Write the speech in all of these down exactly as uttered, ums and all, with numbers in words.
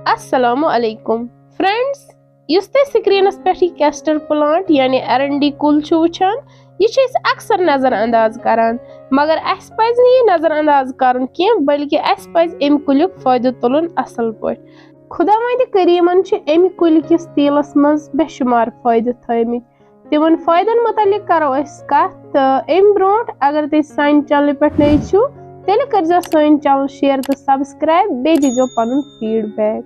السلام علیکم فرینڈز، یُس تُہۍ سکرینس پٮ۪ٹھ یہِ کیسٹر پلانٹ یعنی ایرنڈی کُل چھِو وٕچھان، یہِ چھِ أسۍ اکثر نظر انداز کران، مگر اَسہِ پزِ نہٕ یہِ نظر انداز کرُن کینٛہہ، بلکہِ اَسہِ پزِ اَمہِ کُلیُک فٲیدٕ تُلُن اصل پٲٹھۍ۔ خداوندِ کریمن چھِ اَمہِ کُلۍ کِس تیٖلس منٛز بے شمار فٲیدٕ تھٲومٕتۍ۔ تِمن فٲیدن متعلق کرو أسۍ کتھ، تہٕ امہِ برونٛٹھ اگر تُہۍ سانہِ چینلہِ پٮ۪ٹھ نٔوۍ چھِو، تیٚلہِ کٔرزیٚو سٲنۍ چینل شیئر تہٕ سبسکرائب، بیٚیہِ دیٖزیٚو پنُن فیڈ بیک۔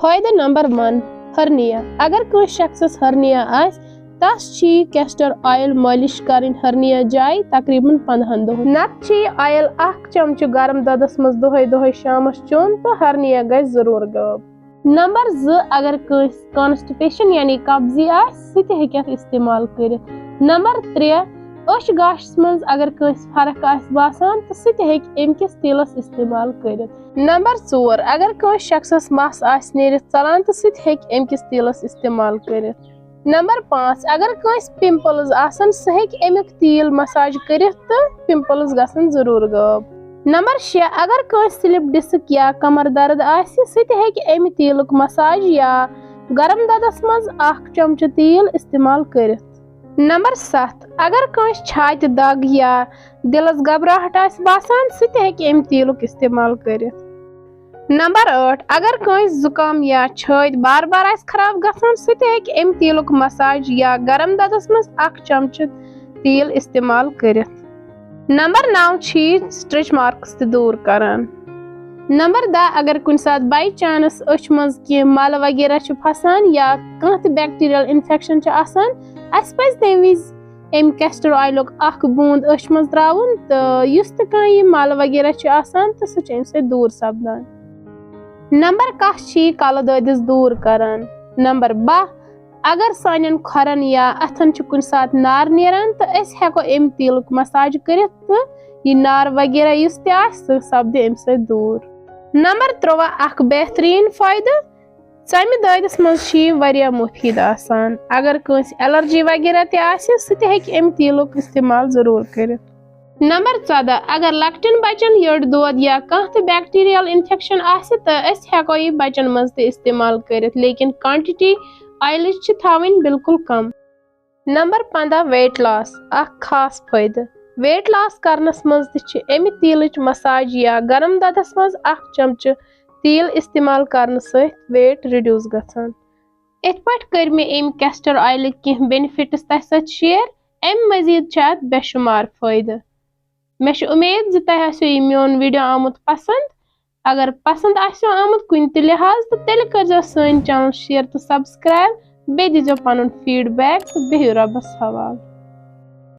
فٲیدٕ نمبر ون، ہرنیا۔ اگر کٲنٛسہِ شخصس ہرنیا آسہِ، تس چھِ یہِ کیسٹر آیل مٲلِش کرٕنۍ ہرنیا جایہِ تقریباً پندہن دۄہن۔ نتہٕ چھِ یہِ آیل اکھ چمچہٕ گرم دۄدس منٛز دۄہے دۄہے شامس چیوٚن تہٕ ہرنیا گژھِ ضروٗر غٲب۔ نمبر زٕ، اگر کٲنٛسہِ کانسٹیپیشن یعنی قبضی آسہِ، سُہ تہِ ہیٚکہِ اَتھ استعمال کٔرِتھ۔ نمبر ترٛےٚ، أچھ گاشس منٛز اگر کٲنٛسہِ فرق آسہِ باسان، تہٕ سُہ تہِ ہیٚکہِ اَمہِ کِس تیٖلس استعمال کٔرِتھ۔ نمبر ژور، اگر کٲنٛسہِ شخصس مس آسہِ نیٖرِتھ ژلان، تہٕ سُہ تہِ ہیٚکہِ اَمہِ کِس تیٖلس استعمال کٔرِتھ۔ نمبر پانٛژھ، اگر کٲنٛسہِ پمپلز آسن، سُہ ہیٚکہِ اَمیُک تیٖل مساج کٔرِتھ تہٕ پمپلز گژھن ضروٗر غٲب۔ نمبر شےٚ، اگر کٲنٛسہِ سلپ ڈسک یا کمر درد آسہِ، سُہ تہِ ہیٚکہِ اَمہِ تیٖلُک مساج یا گرم دۄدس منٛز اکھ چمچہٕ تیٖل استعمال کٔرِتھ۔ نمبر ستھ، اگر کٲنٛسہِ چھاتہِ دگ یا دِلس گھبراہٹ آسہِ باسان، سُہ تہِ ہیٚکہِ اَمہِ تیٖلُک استعمال کٔرِتھ۔ نمبر ٲٹھ، اگر کٲنٛسہِ زُکام یا چھٲتۍ بار بار آسہِ خراب گژھان، سُہ تہِ ہیٚکہِ اَمہِ تیٖلُک مساج یا گرم دۄدس منٛز اکھ چمچہٕ تیٖل استعمال کٔرِتھ۔ نمبر نو چھِ یہِ سٹریچ مارکس تہِ دوٗر کران۔ نمبر دہ، اگر کُنہِ ساتہٕ باے چانس أچھ منٛز کینٛہہ مل وغیرہ چھُ پھسان یا کانٛہہ تہِ بیکٹیریل انفیکشن چھُ آسان، اسہِ پزِ تمہِ وِزِ امہِ کیسٹر آیلُک اکھ بوٗند أچھ منٛز تراوُن، تہٕ یُس تہِ کانٛہہ یہِ مل وغیرہ چھُ آسان، تہٕ سُہ چھُ امہِ سۭتۍ دوٗر سپدان۔ نمبر کاہ چھِ یہِ کلہٕ دٲدِس دوٗر کران۔ نمبر باہ، اگر سانٮ۪ن کھۄرن یا اتھن چھُ کُنہِ ساتہٕ نار نیران، تہٕ أسۍ ہٮ۪کو امہِ تیٖلُک مساج کٔرِتھ، تہٕ یہِ نار وغیرہ یُس تہِ آسہِ، سُہ سپدِ امہِ سۭتۍ دوٗر۔ نمبر ترٛواہ، اکھ بہتریٖن فٲیدٕ، ژمہِ دٲدِس منٛز چھِ یہِ واریاہ مُفیٖد آسان۔ اگر کٲنٛسہِ الرجی وغیرہ تہِ آسہِ، سُہ تہِ ہیٚکہِ اَمہِ تیٖلُک استعمال ضروٗر کٔرِتھ۔ نمبر ژۄدہ، اگر لۄکٹٮ۪ن بچن یٔڈ دود یا کانٛہہ تہِ بیکٹیریل انفیکشن آسہِ، تہٕ أسۍ ہٮ۪کو یہِ بچن منٛز تہِ استعمال کٔرِتھ، لیکن کوانٹٹی آیلٕچ چھِ تھاوٕنۍ بالکل کم۔ نمبر پندہ، ویٹ لاس، اکھ خاص فٲیدٕ۔ ویٹ لاس کرنس منٛز تہِ چھِ اَمہِ تیٖلٕچ مساج یا گرم دۄدس منٛز اکھ چمچہٕ تیٖل استعمال کرنہٕ سۭتۍ ویٹ ریڈیوس گژھان۔ یِتھ پٲٹھۍ کٔرۍ مےٚ اَمہِ کیسٹر آیلٕکۍ کینٛہہ بینیفٹس تۄہہِ سۭتۍ شیئر، اَمہِ مزید چھِ اتھ بے شمار فٲیدٕ۔ مےٚ چھِ اُمید زِ تۄہہِ آسیو یہِ میون ویڈیو آمُت پسند۔ اگر پسند آسیو آمُت کُنہِ تہِ لحاظ، تہٕ تیٚلہِ کٔرزیو سٲنۍ چینل شیئر تہٕ سبسکرائب، بیٚیہِ دیٖزیو پنُن فیڈ بیک تہٕ بِہِو رۄبس حوالہٕ۔